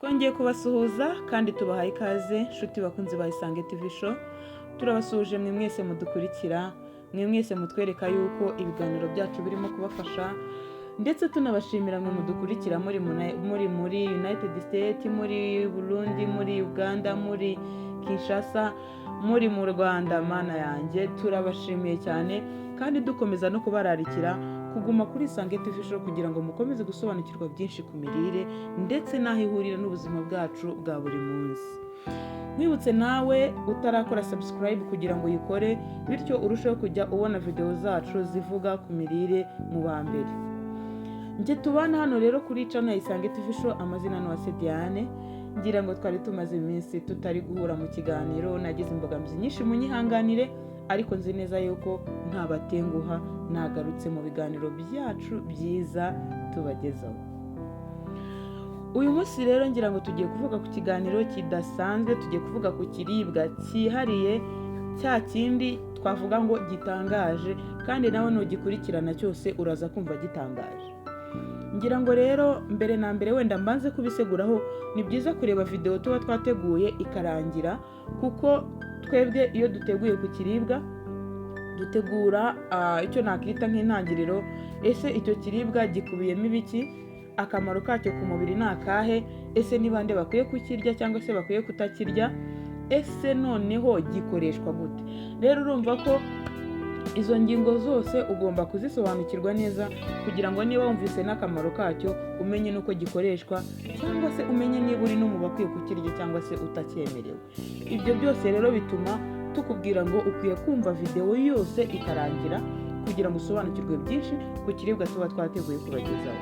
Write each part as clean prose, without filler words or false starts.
Twongeye kubasuhuza kandi tubahaye ikaze, nshuti bakunzi ba Isange TV Show. Turabasuhuje mwe mwese mudukurikira, mwe mwese mutwereka yuko ibiganiro byacu birimo kubafasha, ndetse tunabashimira mwe mudukurikira muri United States, muri Burundi, muri Uganda, muri Kinshasa, muri mu Rwanda. Mana yanjye, turabashimiye cyane kandi dukomeza no kubararikira kuguma kuri Isange TV Show kugira ngo mukomeze gusobanukirwa byinshi ku mirire ndetse n'aho ihurira n'ubuzima bwacu bwa buri munsi. Nkwibutse nawe utarakora subscribe kugira ngo uyikore, bityo urusheho kujya ubona videwo zacu zivuga ku mirire mu ba mbere. Njye tubana hano rero kuri channel ya Isange TV Show, amazina ni Uwase Diane. Ngira ngo twari tumaze iminsi tutari guhura mu kiganiro, nagize imbogamizi nyinshi, munyihanganire, ariko nzi neza yuko ntabatenguha, nagarutse mu biganiro byacu byiza tubagezaho. Uyu munsi rero ngira ngo tugiye kuvuga ku kiganiro kidasanzwe, tugiye kuvuga ku kiribwa cyihariye, cya kindi twavuga ngo gitangaje, kandi nawe nugikurikirana cyose uraza kumva gitangaje. Ngira ngo rero mbere na mbere wenda mbanze kubiseguraho, ni byiza kureba videwo tuba twateguye ikarangira, kuko twebwe iyo duteguye ku kiribwa dutegura icyo nakita nk'intangiriro. Ese icyo kiribwa gikubiyemo ibiki? Akamaro kacyo ku mubiri ni akahe? Ese ni bande bakwiye kukirya cyangwa se bakwiye kutakirya? Ese noneho gikoreshwa gute? Rero urumva ko izo ngingo zose ugomba kuzisobanukirwa neza kugira ngo niba wumvise n'akamaro kacyo umenye n'uko gikoreshwa, cyangwa se umenye niba uri no mu bakwiye kukirya cyangwa se utakyemerewe. Ibyo byose rero bituma tukubwira ngo ukwiye kumva videwo yose ikarangira kugira ngo usobanukirwe byinshi ku kiribwa tuba twateguye kubagezaho.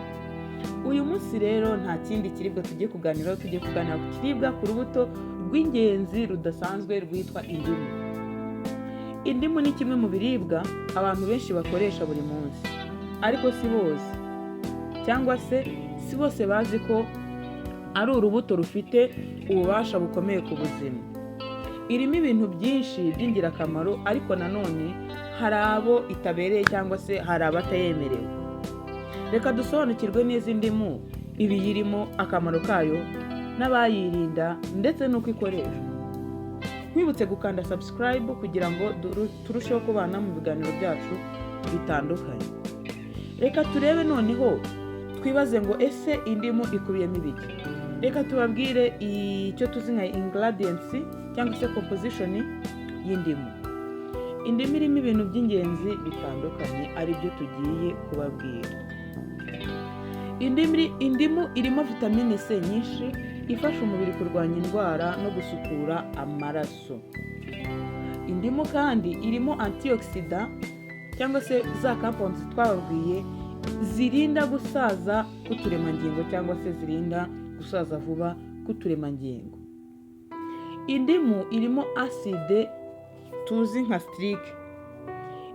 Uyu munsi rero nta kindi kiribwa tugiye kuganiraho, tugiye kuganira ku kiribwa, ku rubuto rw'ingenzi rudasanzwe rwitwa indimu. Indimu ni kimwe mu biribwa abantu benshi bakoresha buri munsi, ariko si bose, cyangwa se si bose bazi ko ari urubuto rufite ububasha bukomeye ku buzima. Irimo ibintu byinshi by'ingirakamaro, ariko nanone hari abo itabereye cyangwa se hari abatayemerewe. Reka dusobanukirwe neza indimu, ibiyirimo, akamaro kayo n'abayirinda, ndetse n'uko ikoreshwa. Nkwibutse gukanda subscribe kugira ngo turusheho kubana mu biganiro byacu bitandukanye. Reka turebe noneho, twibaze ngo ese indimu ikubiyemo ibiki? Reka tubabwire icyo tuzi nka ingredients cyangwa se composition y'indimu. Indimu irimo ibintu by'ingenzi bitandukanye, aribyo tugiye kubabwira. Indimu irimo vitamine C nyinshi ifasha umubiri kurwanya indwara no gusukura amaraso. Indimu kandi irimo antioxidant cyangwa se za compounds twababwiye zirinda gusaza k'uturemangingo cyangwa se zirinda gusaza vuba k'uturemangingo. Indimu irimo acide tuzi nka citric,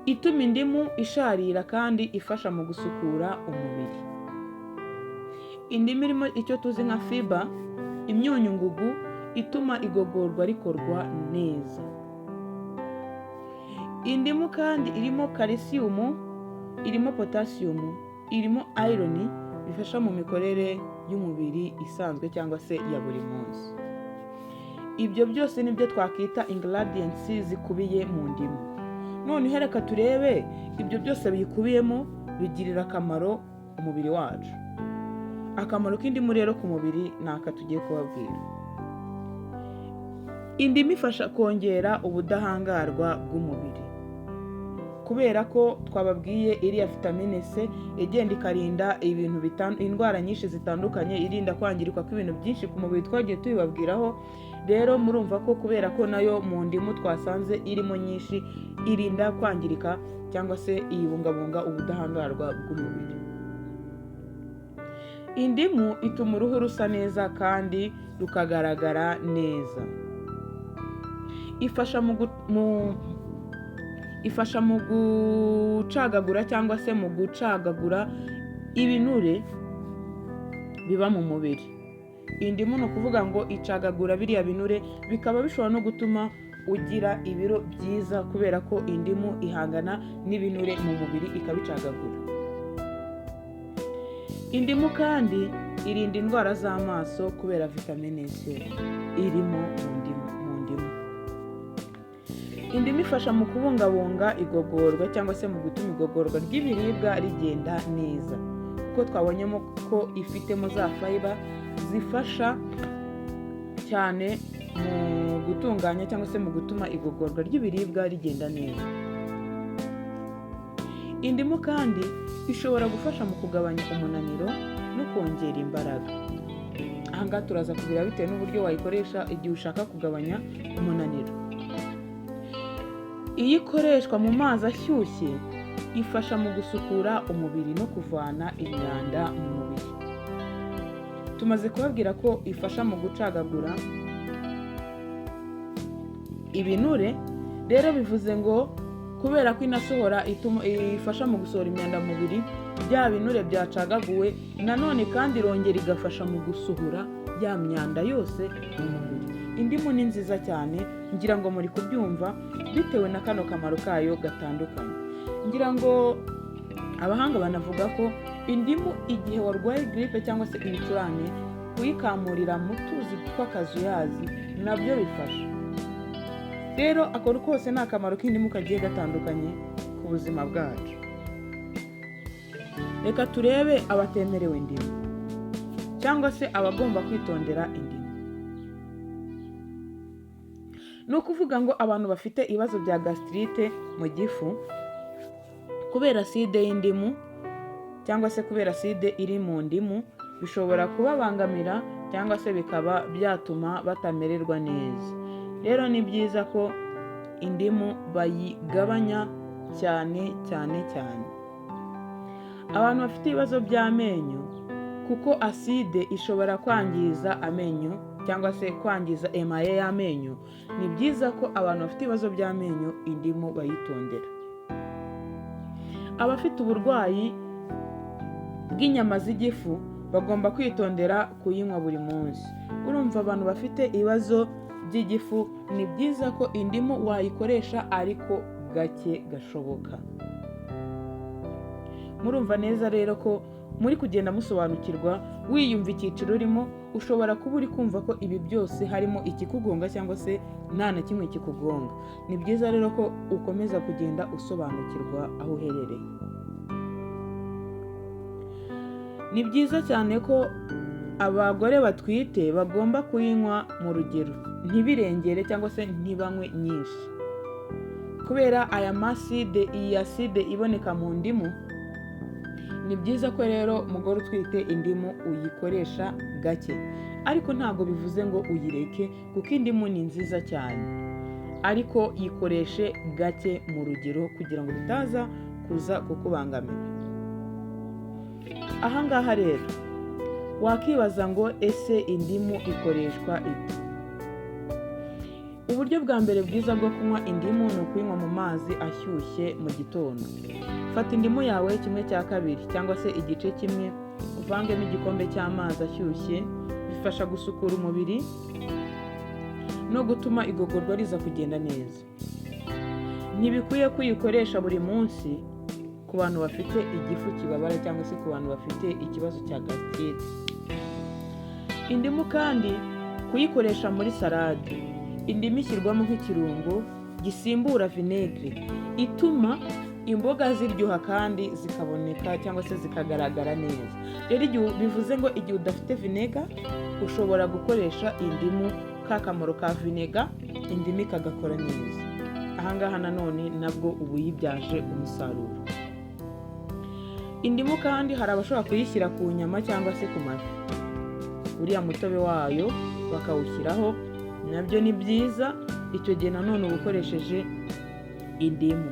ituma indimu isharira kandi ifasha mu gusukura umubiri. Indimu irimo icyo tuzi nka fiber, imyunyu ngugu ituma igogorwa rikorwa neza. Indimu kandi irimo kalisiyumu, irimo potasiyumu, irimo iron, bifasha mu mikorere y'umubiri isanzwe cyangwa se ya buri munsi. Ibyo byose nibyo twakwita ingredients zikubiye mu ndimu. Noneho reka turebe ibyo byose biyikubiyemo bigirira akamaro umubiri wacu. Akamaro k'indimu rero ku mubiri ni aka tugiye kubabwira. Indimu ifasha kongera ubudahangarwa bw'umubiri, kubera ko twababwiye iriya vitamine C igenda ikarinda ibintu indwara nyinshi zitandukanye, irinda kwangirika kw'ibintu byinshi ku mubiri, twagiye tubibabwiraho. Rero murumva ko kubera ko nayo mu ndimu twasanze irimo nyinshi, irinda kwangirika cyangwa se iyibungabunga ubudahangarwa bw'umubiri. Indimu ituma uruhu rusa neza kandi rukagaragara neza. Ifasha mu gucagagura cyangwa se mu gucagagura ibinure biba mu mubiri. Indimu ni ukuvuga ngo icagagura biriya binure, bikaba bishobora no gutuma ugira ibiro byiza, kubera ko indimu ihangana n'ibinure mu mubiri ikabicagagura. Indimu kandi Irinda indwara z'amaso kubera vitamine C irimo mu ndimu. Indimu ifasha mu kubungabunga igogorwa cyangwa se mu gutuma igogorwa ry'ibiribwa rigenda neza, kuko twabonyemo ko ifitemo za fiber zifasha cyane mu gutunganya cyangwa se mu gutuma igogorwa ry'ibiribwa rigenda neza. Indimu kandi ishobora gufasha mu kugabanya umunaniro no kongera imbaraga. Aha ngaha turaza kubira bitewe n'uburyo wayikoresha igihe ushaka kugabanya umunaniro. Iyo ikoreshwa mu mazi ashyushye, ifasha mu gusukura umubiri no kuvana imyanda mu mubiri. Tumaze kubabwira ko ifasha mu gucagagura ibinure. Rero bivuze ngo kubera ko inasohora, ifasha mu gusohora imyanda mu mubiri, bya binure byacagaguwe, nanone kandi irongera igafasha mu gusohora ya myanda yose mu mubiri. Indimu ni nziza cyane, ngira ngo muri kubyumva bitewe na kano kamaro kayo gatandukanye. Ngira ngo abahanga banavuga ko indimu, igihe warwaye giripe cyangwa se ibicurane, kuyikamurira mu tuzi tw'akazuyazi nabyo bifasha. Rero ako kose ni akamaro k'indimu kagiye gatandukanye ku buzima bwacu. Reka turebe abatemerewe indimu cyangwa se abagomba kwitondera indimu. Ni ukuvuga ngo abantu bafite ibibazo bya gastrite mu gifu kubera acide y'indimu cyangwa se kubera acide iri mu ndimu, bishobora kubabangamira cyangwa se bikaba byatuma batamererwa neza. Rero ni byiza ko indimu bayigabanya cyane cyane cyane. Abantu bafite ibibazo by'amenyo, kuko acide ishobora kwangiza amenyo cyangwa se kwangiza émail y'amenyo, ni byiza ko abantu bafite ibibazo by'amenyo indimu bayitondera. Abafite uburwayi bw'inyama z'igifu bagomba kwitondera kuyinywa buri munsi. Urumva, abantu bafite ibibazo by'igifu, ni byiza ko indimu wayikoresha ariko gake gashoboka. Murumva neza rero ko muri kugenda musobanukirwa. Wiyumva icyiciro urimo, ushobora kuba uri kumva ko ibi byose harimo ikikugonga cyangwa se nta na kimwe kikugonga. Ni byiza rero ko ukomeza kugenda usobanukirwa aho uherereye. Ni byiza cyane ko abagore batwite bagomba kuyinywa mu rugero, ntibirengere cyangwa se ntibanywe nyinshi, kubera aya ma acide, iyi acide iboneka mu ndimu. Ni byiza ko rero umugore utwite indimu uyikoresha gake, ariko ntabwo bivuze ngo uyireke, kuko indimu ni nziza cyane, ariko yikoreshe gake mu rugero kugira ngo bitaza kuza kukubangamira. Aha ngaha rero wakibaza ngo: "Ese indimu ikoreshwa ite?" Uburyo bwa mbere bwiza bwo kunywa indimu ni ukuyinywa mu mazi ashyushye mu gitondo. Fata indimu yawe 1/2 cyangwa se igice kimwe, uvangemo igikombe cy'amazi ashyushye. Bifasha gusukura umubiri no gutuma igogorwa riza kugenda neza. Ntibikwiye ko uyikoresha buri munsi ku bantu bafite igifu kibabara cyangwa se ku bantu bafite ikibazo cya gastrite. Indimu kandi kuyikoresha muri salade. Indimu ishyirwamo nk'ikirungo gisimbura vinaigre, ituma imboga ziryoha kandi zikaboneka cyangwa se zikagaragara neza. Rero igihe bivuze ngo igihe udafite vinegar, ushobora gukoresha indimu, ka kamaro ka vinegar indimu ikagakora neza. Ahangaha nanone nabwo uba uyibyaje umusaruro. Indimu kandi hari abashobora kuyishyira ku nyama cyangwa se ku mafi, uriya mutobe wayo bakawushyiraho, nabyo ni byiza. Icyo gihe nanone uba ukoresheje indimu.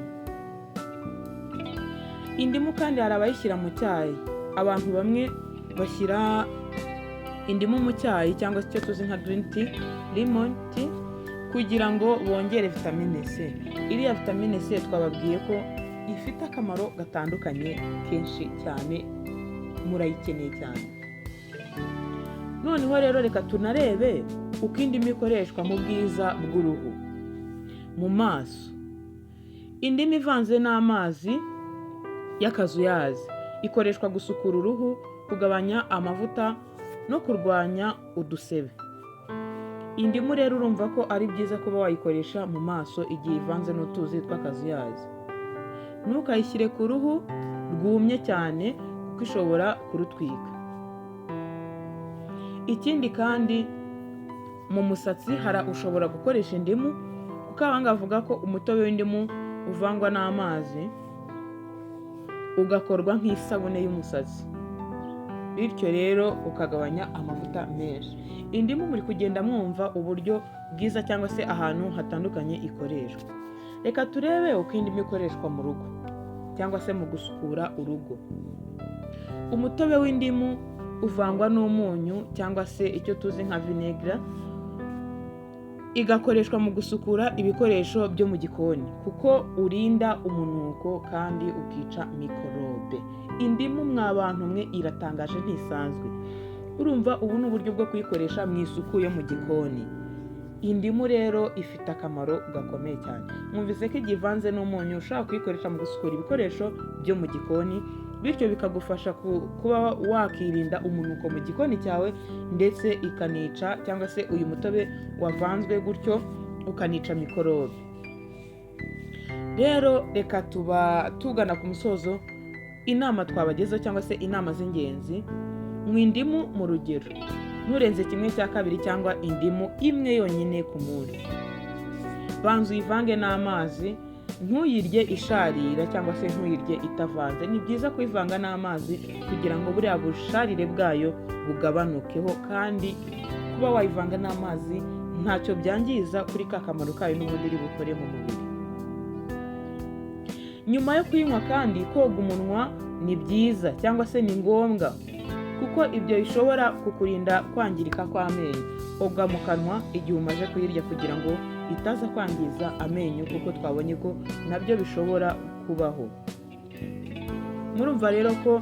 Indimu kandi hari abayishyira mu cyayi. Abantu bamwe bashyira indimu mu cyayi cyangwa se icyo tuzi nka green tea, lemon tea, kugira ngo bongere vitamine C. Iriya vitamine C twababwiye ko ifite akamaro gatandukanye kenshi cyane, murayikeneye cyane. Noneho rero reka tunarebe uko indimu ikoreshwa mu bwiza bw'uruhu, mu maso. Indimu ivanze n'amazi y'akazuyazi ikoreshwa gusukura uruhu, kugabanya amavuta. no kurwanya udusebe. Indimu rero urumva ko ari byiza kuba wayikoresha mu maso igihe ivanze n'utuzi tw'akazuyazi. Ntukayishyire ku ruhu rwumye cyane kuko ishobora kurutwika. Ikindi kandi, mu musatsi hari ushobora gukoresha indimu, kuko abahanga bavuga ko umutobe w'indimu uvangwa n'amazi ugakorwa nk'isabune y'umusatsi, bityo rero ukagabanya amavuta menshi. Indimu muri kugenda mwumva uburyo bwiza cyangwa se ahantu hatandukanye ikoreshwa. Reka turebe uko indimu ikoreshwa mu rugo cyangwa se mu gusukura urugo. Umutobe w'indimu uvangwa n'umunyu cyangwa se icyo tuzi nka vinegere, igakoreshwa mu gusukura ibikoresho byo mu gikoni kuko urinda umunuko kandi ukica mikorobe. Indimu, mwa bantu mwe, iratangaje, ntisanzwe. Urumva ubu ni uburyo bwo kuyikoresha mu isuku yo mu gikoni. Indimu rero ifite akamaro gakomeye cyane. Mwumvise ko igihe ivanze n'umunyu ushobora kuyikoresha mu gusukura ibikoresho byo mu gikoni, bityo bikagufasha kuba wakirinda umunuko mu gikoni cyawe, ndetse ikanica cyangwa se uyu mutobe wavanzwe gutyo ukanica mikorobe. Rero reka tuba tugana ku musozo. Inama twabagezeho cyangwa se inama z'ingenzi: nywa indimu mu rugero, nturenze 1/2 cyangwa indimu imwe yonyine ku munsi. Banza uyivange n'amazi, ntuyirye isharira cyangwa se ntuyirye itavanze. Ni byiza kuyivanga n'amazi kugira ngo buriya busharire bwayo bugabanukeho, kandi kuba wayivanga n'amazi ntacyo byangiza kuri ka kamaro kayo n'ubundi iri bukore mu mubiri. Nyuma yo kuyinywa kandi, koga umunwa ni byiza cyangwa se ni ngombwa, kuko ibyo bishobora kukurinda kwangirika kw'amenyo. Oga mu kanwa igihe umaze kuyirya kugira ngo itaza kwangiza amenyo, kuko twabonye ko nabyo bishobora kubaho. Murumva rero ko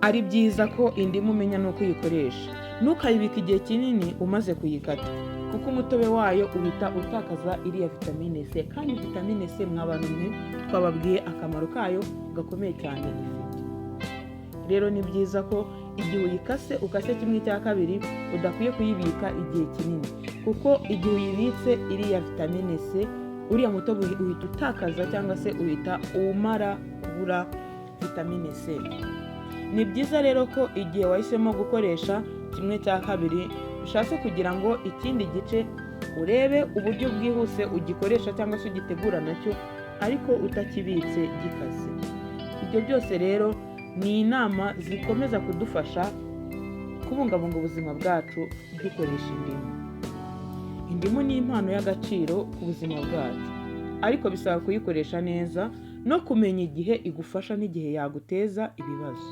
ari byiza ko indimu umenya n'uko uyikoresha. Ntukayibike igihe kinini umaze kuyikata, kuko umutobe wayo uhita utakaza iriya vitamine C, kandi vitamine C, mwa bantu mwe, twababwiye akamaro kayo gakomeye cyane ifite. Rero ni byiza ko igihe uyikase, ukase 1/2, udakwiye kuyibika igihe kinini, kuko igihe uyibitse iriya vitamine C, uriya mutobe uhita utakaza cyangwa se uhita umara kubura vitamine C. Ni byiza rero ko igihe wahisemo gukoresha 1/2, bishatse kugira ngo ikindi gice urebe uburyo bwihuse ugikoresha cyangwa se ugitegura nacyo, ariko utakibitse gikase. Ibyo byose rero ni inama zikomeza kudufasha kubungabunga ubuzima bwacu dukoresha indimu. Indimu ni impano y'agaciro ku buzima bwacu, ariko bisaba kuyikoresha neza no kumenya igihe igufasha n'igihe yaguteza ibibazo.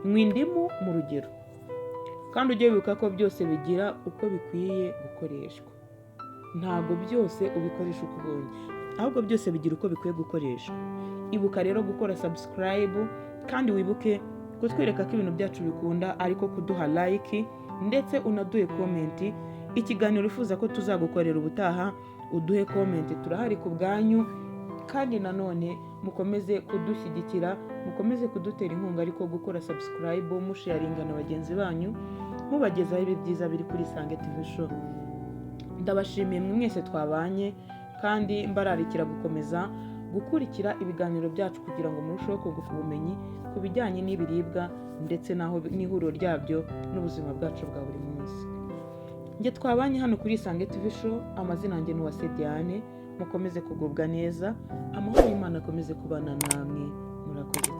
Nywa indimu mu rugero, kandi ujye wibuka ko byose bigira uko bikwiye gukoreshwa. Ntabwo byose ubikoresha uko ubonye, ahubwo byose bigira uko bikwiye gukoreshwa. Ibuka rero gukora subscribe, kandi wibuke kutwereka ko ibintu byacu bikunda, ariko kuduha like, ndetse unaduhe comment. Ikiganiro wifuza ko tuzagukorera ubutaha, uduhe comment, turahari ku bwanyu. Kandi nanone mukomeze kudushyigikira, mukomeze kudutera inkunga, ariko gukora subscribe, musharinga na bagenzi banyu, mubagezaho ibi byiza biri kuri Isange TV Show. Ndabashimiye mwe mwese twabanye, kandi mbararikira gukomeza gukurikira ibiganiro byacu kugira ngo murusheho kunguka ubumenyi ku bijyanye n'ibiribwa ndetse n'aho n'ihuriro ryabyo n'ubuzima bwacu bwa buri munsi. Njye twabanye hano kuri Isange TV Show, amazina yanjye ni Uwase Diane. Mukomeze kugubwa neza, amahoro y'Imana akomeze kubana namwe. Murakoze.